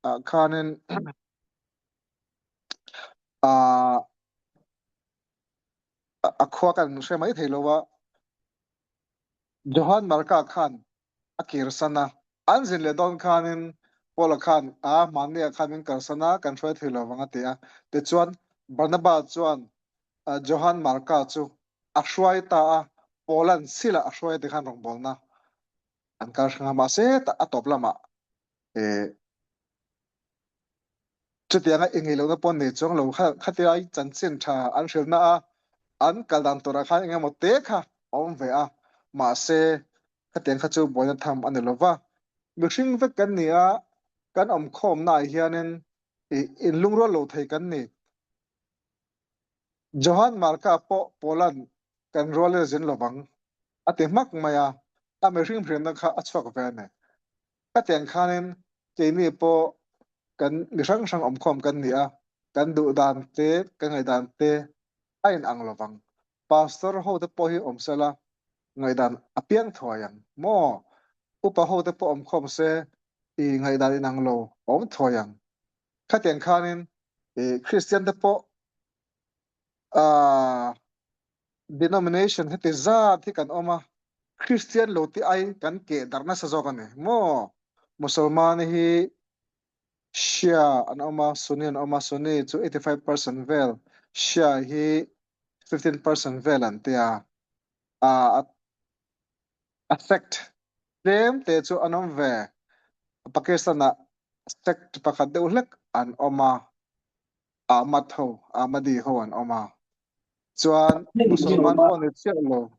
ah khanin ah a khua kan hre mai thei lo a. Johan Marka khan a kirsan a, an zin leh dawn khanin Paula khan a hmanni ah khan min kalsan a, kan hruai thei lo vang a ti a. Tichuan Barnaba chuan Johan Marka chu a hruai ta a, Paula'n Sila a hruai ti khan rawngbawlna an kal hrang a, mahse a tawp lamah Chutianga i ngei lohna pawh nei chuang lo kha khatia i chanchin tha an hrilhna a an kal dan turah khan eng emaw te kha a awm ve a, mahse khatiang kha chu buaina tham a ni lo va. Mihring vek kan ni a, kan awmkhawmnaah hianin i inlungrual lo thei kan ni. Johan Marka pawh Paula'n kan rual i zin lovang a ti hmak mai a, a mihring hrilhna kha a chhuak ve a ni. Khatiang khanin keini pawh kan mi hrang hrang awmkhawm kan ni a, kan duh dan te, kan ngaihdan te a inang lo vang. Pastor ho te pawh hi awm sela ngaihdan a piang thuai ang maw? Upa ho te pawh awmkhawm se i ngaihdan inang lo a awm thuai ang. Khatiang khanin i Kristian te pawh ah denomination heti zat hi kan awm a, Kristian lo tih ai kan keh darh nasa zawk a ni maw? Musalman hi Shia an awm a, Sunni an awm a, Sunni chu 85% vel, Shia hi 15% vel an tia, a a sect tlem te chu an awm ve, Pakistan ah sect pakhat deuh hlek an awm a. Ahmad ho, Ahmadi ho an awm a. Chuan Musalman pawh ni chiah lo.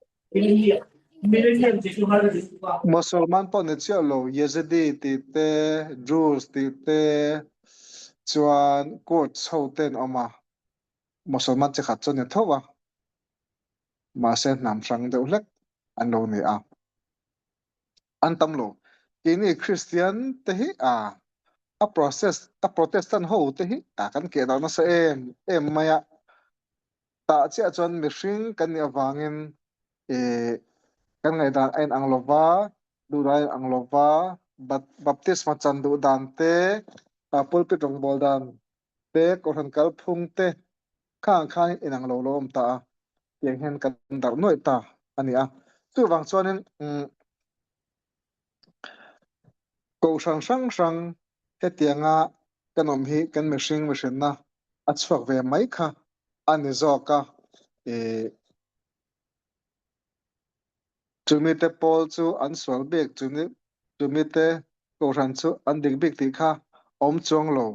Musalman pawh ni chiah lo, Yazidi tih te, Druze tih te, chuan Kurds ho te an awm a. Musalman chi khat chu ni tho a. Mahse hnam hrang deuh hlek an lo ni a. An tam lo. Keini Kristian te hi a a process a Protestant ho te hi a kan keh darh nasa em em mai a. Tah chiah chuan mihring kan nih avangin eh kan ngaihdan a inang lo va, duhdan a inang lo va, baptisma chan duh dan te, pulpit rawngbâwl dan te, kohhran kalphung te Khang khan inang lo lo awm ta a, tiang hian kan darh nuaih ta a ni a. Chuvang chuanin Kohhran hrang hrang hetianga kan awm hi kan mihring mihrinna a chhuak ve mai kha a ni zawk a. Chumite pawl chu an sual bik, chumite Kohhran chu an dik bik tih kha awm chuang lo.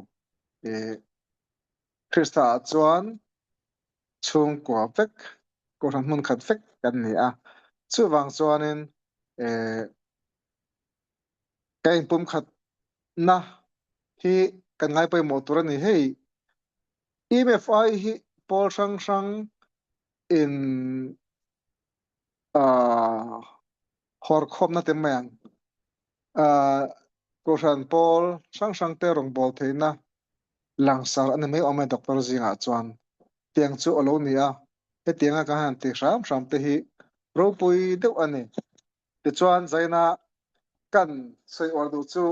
Krista ah chuan chhungkua vek, kohhran hmun khat vek kan ni a. Chuvang chuanin eh ka inpumkhatna hi kan ngai pawimawh tur a ni. Hei EMFI hi pawl hrang hrang in ah hawrkhawmna te mai ang. Ah kohhran pawl hrang hrang te rawngbâwl theihna langsar a ni mai awm e doctor zingah chuan tiang chu a lo ni a, hetianga ka han ti hram hram te hi ropui deuh a ni. Tichuan Zaina kan sawi uar duh chu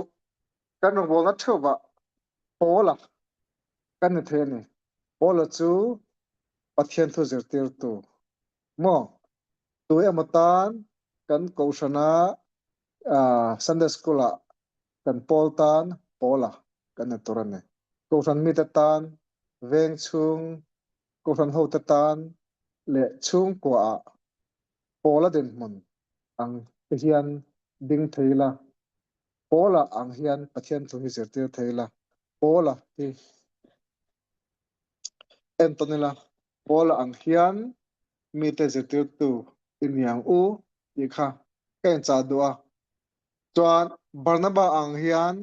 kan rawngbawlna theuhvah Paula kan ni thei a ni. Paula chu Pathian thu zirtirtu maw? Tu emaw tan kan kohhrana Sunday School ah kan pawl tan Paula kan ni tur a ni. Kohhran mite tan, veng chhung kohhran hote tan leh chhungkuaah Paula dinhmun ang te hian ding thei la, Paula ang hian Pathian thu hi zirtir thei la, Paula hi entawn ila, Paula ang hian mite zirtirtu i ni ang u tih kha ka inchah duh a. Chuan Barnaba ang hian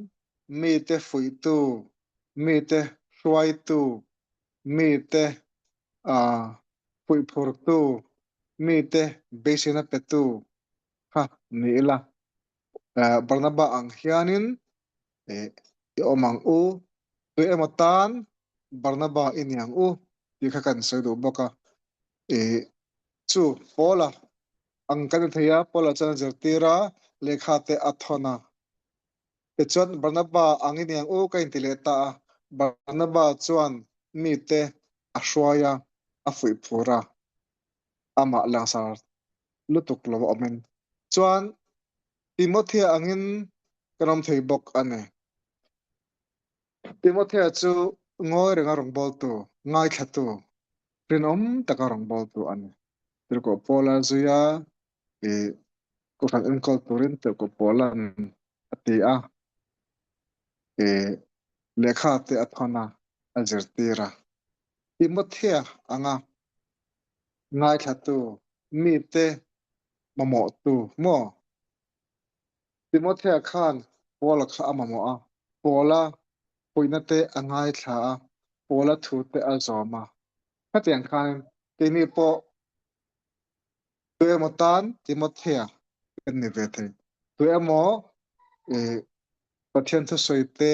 mite fuihtu, mite hruaitu, mite fuihphurtu, mite beiseina petu kha ni ila. Barnaba ang hianin i awm ang u, tui emaw tan Barnaba i ni ang u tih kha kan sawi duh bawk a. Chu Paula ang kan ni thei a, Paula chuan a zirtir a, lehkha te a thawn a. Tichuan Barnaba angin i ang u ka inti leh ta a, Barnaba chuan mite a hruai a, a fuih phur a, amah langsar lutuk lo a awmin. Chuan Timothea angin kan awm thei bawk a ni. Timothea chu ngawi renga rawngbawltu, ngaithlatu, rinawm taka rawngbawltu a ni. Tirhkoh Paula zuia i kohhran enkawl turin Tirhkoh Paula'n a ti a, i lehkha te a thawn a, a zirtir a. Timothea anga ngaithlatu, mite mamawhtu maw? Timothea khan Paula kha a mamawh a, Paula puihna te a ngaithla a, Paula thu te a zawm a. Khatiang khanin keini pawh tu emaw tan Timothea kan ni ve thei. Tu emaw Pathian thusawi te,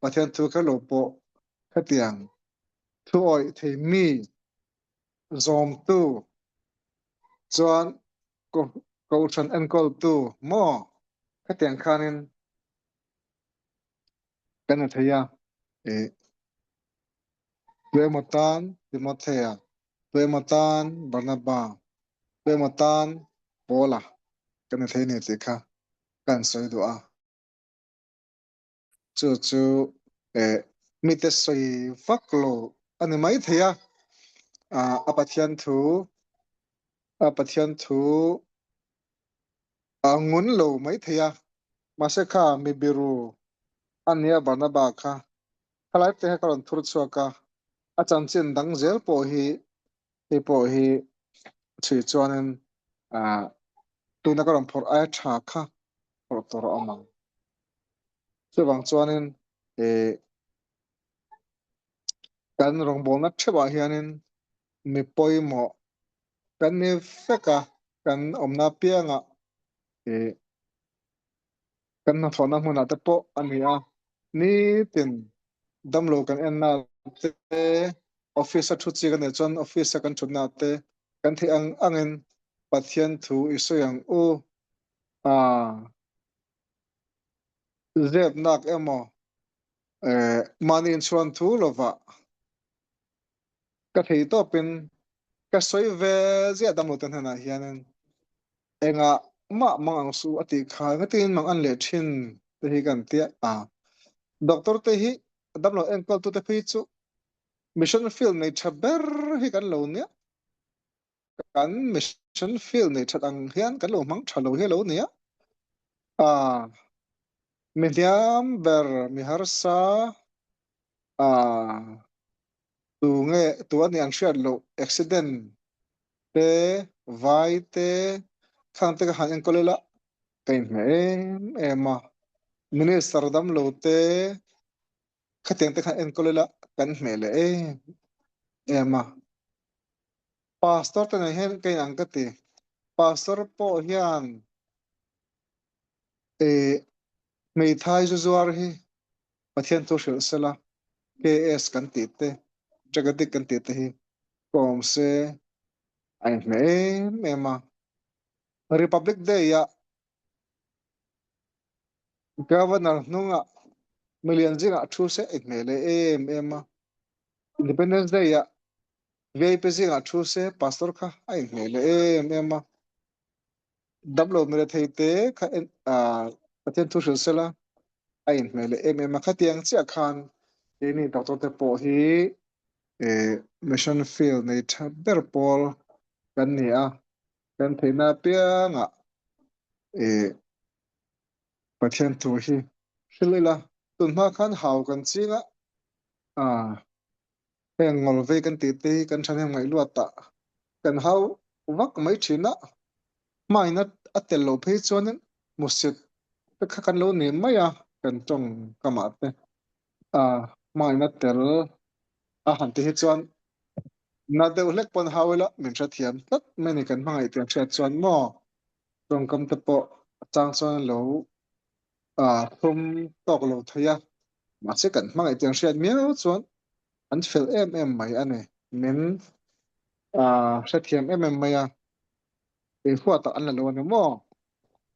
Pathian thu kher lo pawh khatiang thu awih thei mi zawmtu chuan Kohhran enkawltu maw khatiang khanin kan a thei a, ih tuemaw tan Timothea, tuemaw tan Barnaba, tuemaw tan Paula kan a thei a ni tih kha ka han sawi duh a. Chu chu eh mite sawi vak lo a ni mai thei a, a Pathian thu a Pathian thu a ngun lo mai thei a, mahse kha mi biru a nia Barnaba kha khalai te kha ka rawn thur chhuak a, a chanchin dang zel pawh hi hei pawh hi chhui chuanin ah tuna ka rawn phawrh aia tha kha phawrh tur a awm ang. Chuvang chuanin eh kan rawngbawlna theuhah hianin mi pawimawh kan ni vek a, kan awmna apiangah eh kan hnathawhna hmunah te pawh a ni a, nitin damlo kan enna te, office a thu chi kan neih chuan office a kan thutna te kan theih ang angin Pathian thu i sawi ang u a zepnak emaw eh mahni inchhuan thu lovah ka thei tawpin ka sawi ve ziah damlo te hnenah hianin engah mah mang ang su a tih kha ngatin mang an leh thin te hi kan tia a doctor te hi damlo enkawl tu te phei chu mission field nei tha ber hi kan lo nia kan mission field nei that ang hian kan lo hmang tha lo hi lo nia a mi hniam ber mi harsa a tu nge tu ani an hriat loh accident te vai te khang te ka han enkawl ila ka inhmeh em em a minister dam lo te khatiang te khan enkawl ila kan hmeh leh em em a pastor te nen hian ka inang ka ti pastor pawh hian eh hmeithai zu zuar hi Pathian thu hrilh sela KS kan tih te Jagadik kan tih te hi kawm se a inhmeh em em a Republic Day ah Governor hnungah milian zingah thu se a inhmeh leh em em a Independence Day ah VIP zingah thu se Pastor kha a inhmeh leh em em a damlo mirethei te kha en ah Pathian thu hrilh sela a inhmeh leh em em a khatiang chiah khan keini doctor te pawh hi eh mission field nei tha ber pawl kan ni a kan theihna apiangah eh Pathian thu hi hrilh ila tunhma khan hau kan ching a ah heng ngawl vei kan tih te hi kan thahnem ngaih luat ah kan hau vak mai thin a hmain a tel loh phei chuanin hmusit te kha kan lo ni mai a kan tawng kamah te ah hmain a tel a han ti hi chuan na deuh hlek pawn hau ila min hrethiam tlat mai ni kan hmangaih tih an hriat chuan maw tawngkam te pawh a chang chuan an lo ah hlum tawk lo thei a mahse kan hmangaih tih an hriat miau chuan an fel em em mai a ni min ah hrethiam em em mai a ei huat ah an la lo a ni maw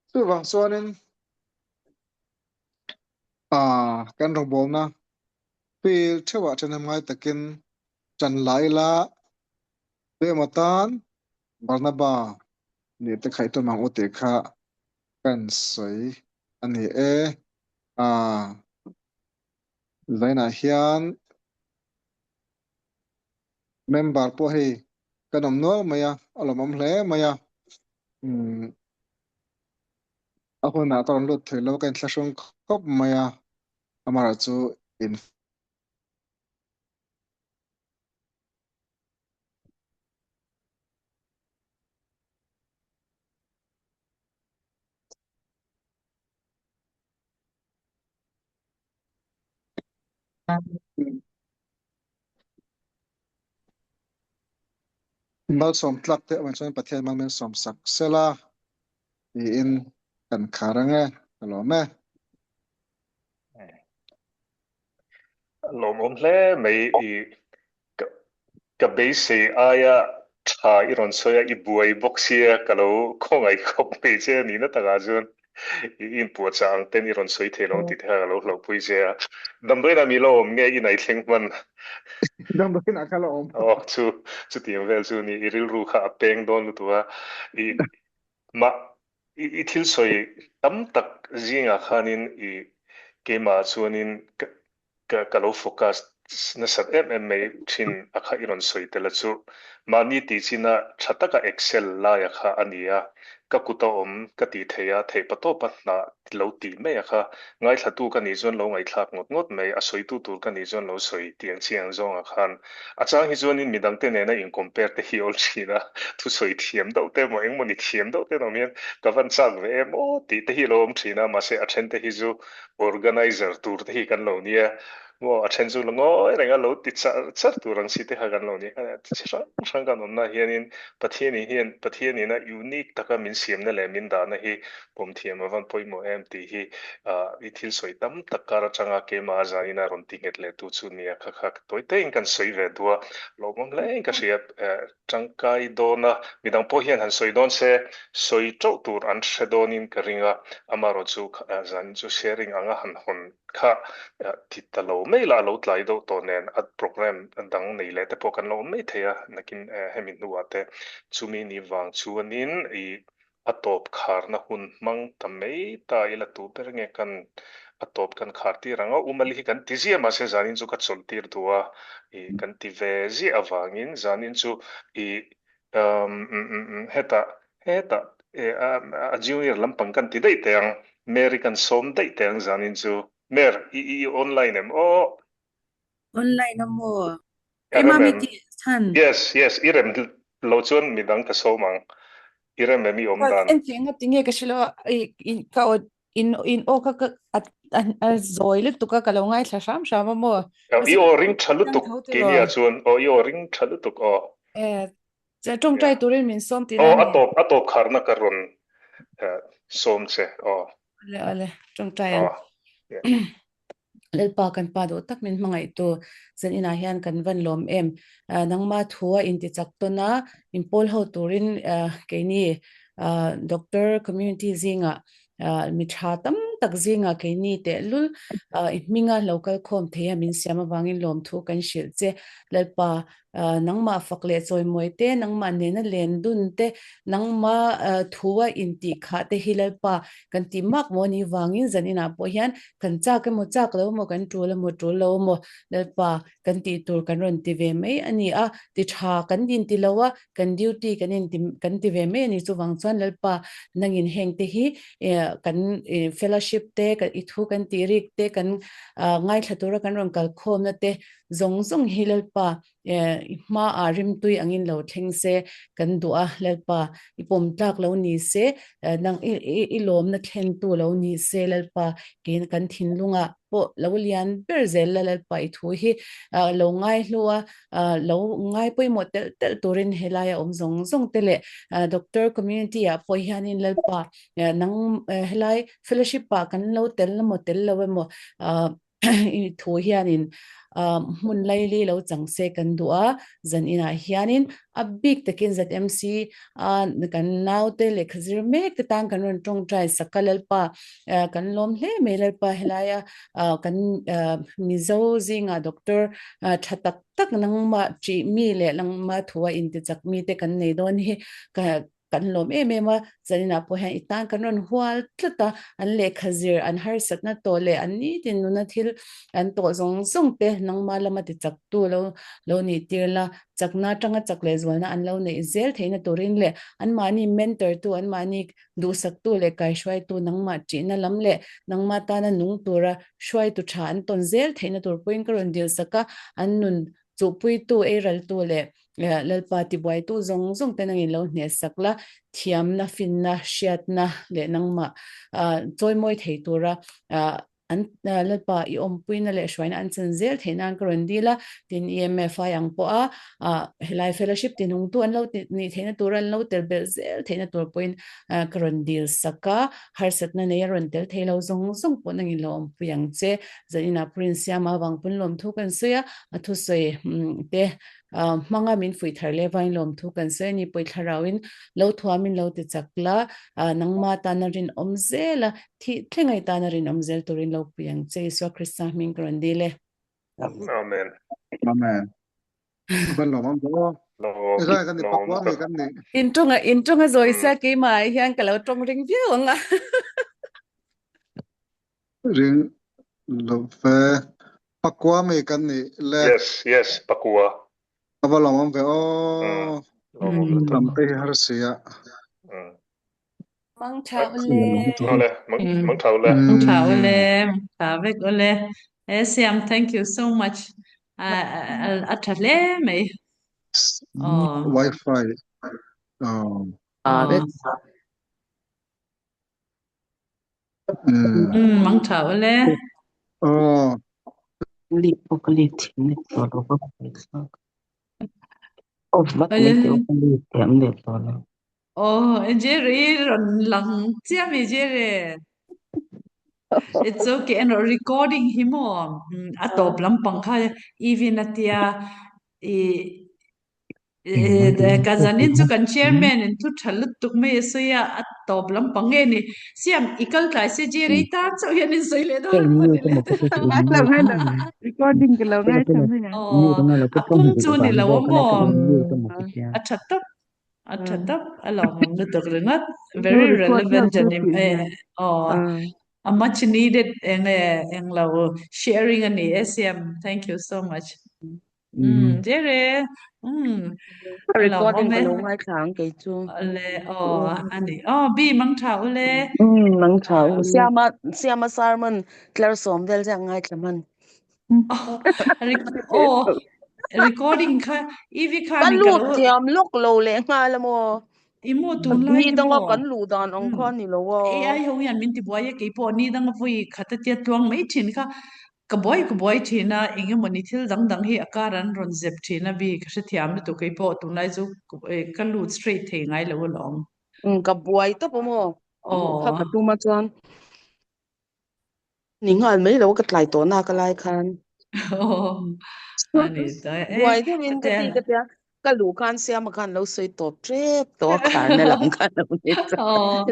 chuvang chuanin. Ah, kan rawngbawlna field theuhah ṭhahnem ngai takin ṭan la ila, tuemaw tan Barnaba nih te kha i tum ang u tih kha kan sawi a ni e. Ah, vainah hian member pawh hei kan awm nual mai a, a lawmawm hle mai a. Umm, a hunah ka rawn lut thei lo, ka inthlahrung khawp mai a, amaherawhchu in. Malsawm tlak te awm chuan Pathian mal min sawm sak sela tiin kan khar ange ka lawm e. Lawmawm hle mai i ka beisei aia tha i rawn sawi a, i buai bawk sia ka lo khawngaih khawp mai che a nihna takah chuan i inpuahchah ang ten i rawn sawi thei lo ang tih te kha ka lo hlauhpui che a. Damdawiin ah mi lo awm nge i nai thleng hman? Damdawiin ah kha lo awm. Aw chu chutiang vel chu ni i rilru kha a peng dawn lutuk a, i mah I thil sawi tam tak zingah khanin i keimah chuanin ka ka lo focus nasat em em mai thin a kha i rawn sawi tel a chu. Mahni tih china tha taka excel laia kha a ni a, ka kut a awm ka tih thei a, theih patawpa hna lo tih mai a kha. Ngaithlatu ka nih chuan lo ngaihthlak ngawt ngawt mai, a sawitu tur ka nih chuan lo sawi tiang chiang zawngah khan A chang hi chuanin midangte nena in compare te hi awl thin a, thusawi thiam deuh te emaw engemaw ni thiam deuh te an awm hian ka van chak ve em aw tih te hi a lo awm thin a, mahse a then te hi chu organizer tur te hi kan lo nia maw, a then chu la ngawi reng a lo ti char char tur ang si te kha kan lo nia, chi hrang hrang kan awmna hianin Pathianin hian Pathianina unique taka min siamna leh min dahna hi pawm thiam a van pawimawh em tih hi i thil sawi tam tak kar atanga keimah a zanin a rawn ti nghet leh tu chu nia kha kha tawi taiin kan sawi ve duh a, lawmawm hle in ka hria tangkai dawn a, midang pawh hian han sawi dawn se sawi tauh tur an hre dawnin ka ring a, amaherawh chu zanin chu sharing anga han hawn kha ti ta lo mai la a lo tlai deuh tawh nen a programme dang nei leh te pawh kan lo awm mai thei a, nakin hemi hnuah te chumi ni vang chuanin i A tawp kharna hun hmang ta mai ta ila tu ber nge kan a tawp kan khar tir ang a, Umali hi kan ti ziah mahse zanin chu ka chawlh tir duh a, i kan ti ve ziah avangin zanin chu i umm hetah hetah a junior lampang kan ti daih teh ang, Mary kan sawm daih teh ang zanin chu. Mer, i i online em aw? Online a maw? Ka Keimah rem mi em? tih chhan. Yes, yes, i rem lo chuan midang ka sawm ang. I rem em i awm dan? En chiang a tinge ka hrelo a, i i ka aw in in aw kha ka a a zawi lutuk a ka lo ngaithla hram hram a maw? I aw ring tha lutuk keini ah chuan aw i aw ring tha lutuk aw. E tawngtai turin min sawm tihna Aw a a ni. tawp a tawp kharna ka rawn sawm che aw. Awle awle tawngtai ang. Aw. Lalpa kan pa duh tak min hmangaihtu zan inah hian kan van lawm em. Nangma thua inti chak tawn a, in pawl ho turin keini doctor community zingah mi tha tam tak zingah keini tehlul i hminga lo kal khawm thei a min siam avangin lawmthu kan hrilh che. Lalpa nangmah fak leh chawimawi te, nangmah nena len dun te, nangmah thua intih khah te hi Lalpa kan tih mak maw ni vangin zan inah pawh hian kan chak emaw chak lo emaw kan tul emaw tul lo emaw Lalpa kan tih tur kan rawn ti ve mai a ni a, ti tha kan inti lo a, kan duty kan inti kan ti ve mai a ni. Chuvang chuan Lalpa nangin heng te hi kan fellowship te, i thu kan tih rik te, kan ngaithla tura kan rawn kalkhawmna te Zawng zawng hi Lalpa i hmaah rimtui angin lo thleng se kan duh a, Lalpa i pawm tlak lo ni se, nang i lawmna thlentu lo ni se Lalpa kein kan thinlungah pawh lo lian ber zel la Lalpa i thu hi lo ngai hlu a, lo ngai pawimawh telh telh turin helaia awm zawng zawng te leh Doctor community ah pawh hianin Lalpa nang helai fellowship ah kan lo tel emaw tel lo emaw i thu hianin. hmun laili lo chang se kan duh a, zan inah hianin a bik takin ZMC a kan naute lehkha zir mek te tan kan rawn tawngtai sak a Lalpa kan lawm hle mai Lalpa helaia kan Mizo zinga doctor tha tak tak nangmah ṭih mi leh nangmah thua intichak mite kan nei dawn hi ka Kan lawm em em a, zaninah pawh hian i tan kan rawn hual tlat a, an lehkha zir, an harsatna tawh leh an nitin nuna thil an tawh zawng zawng te nangma lama ti chaktu lo lo nih tir la, chakna atanga chak leh zualna an lo neih zel theihna turin leh anmahni mentor tu, anmahni duhsaktu leh kaihruaitu nangmah ṭihna lam leh nangma tana nung tura hruaitu ṭha an tawn zel theihna tur pawhin ka rawn dilsak a, an nun Chuhpuitu, eiraltu leh Lalpa tibuaitu zawng zawng te nangin lo hnehsak la, thiamna, finna, hriatna leh nangmah chawimawi thei tura an Lalpa i awmpuina leh hruaina an chan zel theih nan ka rawn dil a, tin EMFI ang pawha helai fellowship tinungtu an lo nih theihna tura an lo tel belh zel theihna tur pawhin ka rawn dil sak a, harsatna nei a rawn tel thei lo zawng zawng pawh nangin lo awmpui ang che. Zaninah Prince Siama avang pawn lawmthu kan sawi a, a thusawi te hmanga min fuih thar leh avangin lawmthu kan sawi a ni. Pawi thlarauin lo thuamin lo ti chak la, nangma tana rinawm zel a, thih thleng ai tana rinawm zel turin lo pui ang che. Isua Krista hming ka rawn dil e. Amen. Amen. Ban lawm am aw. Lawm Ega kan ni lawm pakua mi lutuk. kan ni. In ṭawnga in ṭawnga zawi sia keimah ah hian ka lo ṭawng ring viau ang a. Ring lo ve. Pakua mi kan ni le. Yes, yes, pakua. A va lawm am ve aw. Lawm awm lutuk. Lam te hi har sia. Mang tha ule. Ole, mang mang tha ule. Mang tha ule, mang tha vek ule. Eh Siam, thank you so much. A tha hle mai. Oh. Wifi. Oh. Oh. Umm mang tha ule. Aw. Lip pawh ka lip thiam leh tawh lo ka ngaihthlak. Off vat mai teh u ka lip thiam leh tawh lo. Aw Jerry rawn lang chiah mai Jerry. It's okay an recording hi maw a tawp lampang kha even a tia i Ka zanin chu kan chairman in thu tha lutuk mai a sawi a, a tawp lampang nge ni. Siam, i kal tlai se Jerry tan chauh hian in sawi leh dawn emaw ni le. Recording ka lo ngaithla mai ang. Aw, a pum chu ni lo a maw? A tha tawp, a tha tawp, a lawmawm lutuk ringawt. Very relevant a ni mai. Aw, a much needed eng nge englo sharing a ni e Siam. Thank you so much. Umm Jere umm A a lawm recording awm ka e lo ngaithla ang kei chu. Awle aw a ni aw Bi mang tha ule. Umm mang tha u. Siama Siama sermon tlar sawm vel chiah ngaithla hman. Aw recording kha Ivy Ka khanin ka lut lo thiam lawk lo leh nghal a maw. I maw tunlai Ni hi danga maw kan luh dan ang kha ni lo a. AI ho hian min tibuai a keipawh ni danga vawi khat a tia tluang mai thin kha Ka buai ka buai thin a, eng emawni thil dang dang hi a kar an rawn zep thin a bik, ka hrethiam lutuk kei pawh tunlai chu ka lut straight thei ngai lo alawm. Umm ka buai tawp a maw? Luh kha ka tum a chuan ni nghal mai lo ka tlai tawh nak a lai khan. Aw ani ta e. Buai deuhin ka ti ka tia Ka luh khan Siama khan lo sawi tawp tep tawh a kharna lam khan lo ni chuan. Aw,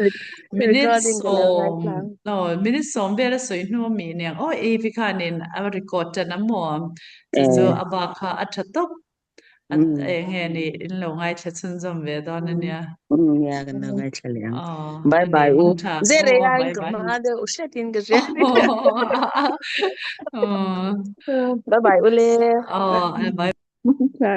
minute Recording ka lo sawm, ngaithla. aw, minute sawm vel a sawi hnu a mi aniang. Aw, Ivy khanin a record tan a maw? Chu chu Eh. a bak kha a tha tawp. A Mm. eng nge ni in lo ngaithla chhunzawm ve dawn ania. Mm, nia kan lo ngaithla leh ang. Aw, Bye a ni, bye u. mang tha. Zere Aw, aiin bye ka bye. hma deuh hretin ka hria. Aw, Bye bye u le. aw, bye. Tha.